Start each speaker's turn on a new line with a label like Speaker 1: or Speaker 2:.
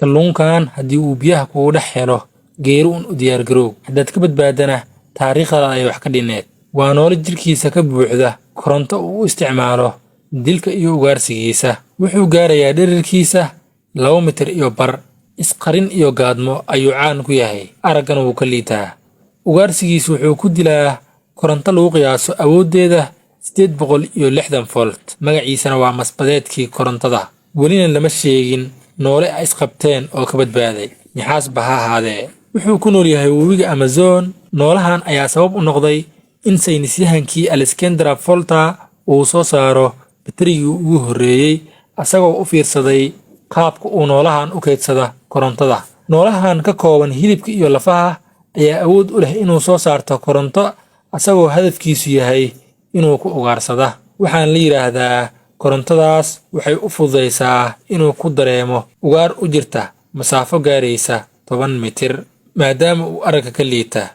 Speaker 1: Kalluunkan haddii uu biyaha kugu dhex helo, geeri un u diyaargaroow. Haddaad ka badbaadana, taariikhdaada ay wax ka dhineed. Waa noole jirkiisa ka buuxda koronto uu u isticmaalo dilka iyo ugaarsigiisa. Wuxuu gaarayaa dhererkiisa 2.5 mitir. Isqarin iyo gaadmo ayuu caan ku yahay, araggana wuu ka liitaa. Ugaarsigiisu wuxuu ku dilaa koronto lagu qiyaaso awooddeeda 860 volt. Magaciisana waa masbadeedkii korontada. Welina lama sheegin noole ay isqabteen oo ka badbaaday, nixaasba ha ahaadee. Wuxuu ku nool yahay webiga Amazon. Noolahan ayaa sabab u noqday in saynisyahankii Alexandra Volta uu soo saaro batarigii ugu horreeyey, asagoo u fiirsaday qaabka uu noolahan u kaydsada korontada. Noolahan ka kooban hilibka iyo lafaha ayaa awood u leh inuu soo saarto koronto, asagoo hadafkiisu yahay inuu ku ugaarsada. Waxaana la yidhaahdaa korontadaas waxay u fududaysaa inuu ku dareemo ugaar u jirta masaafo gaaraysa 10 mitir, maadaama uu aragga ka liita.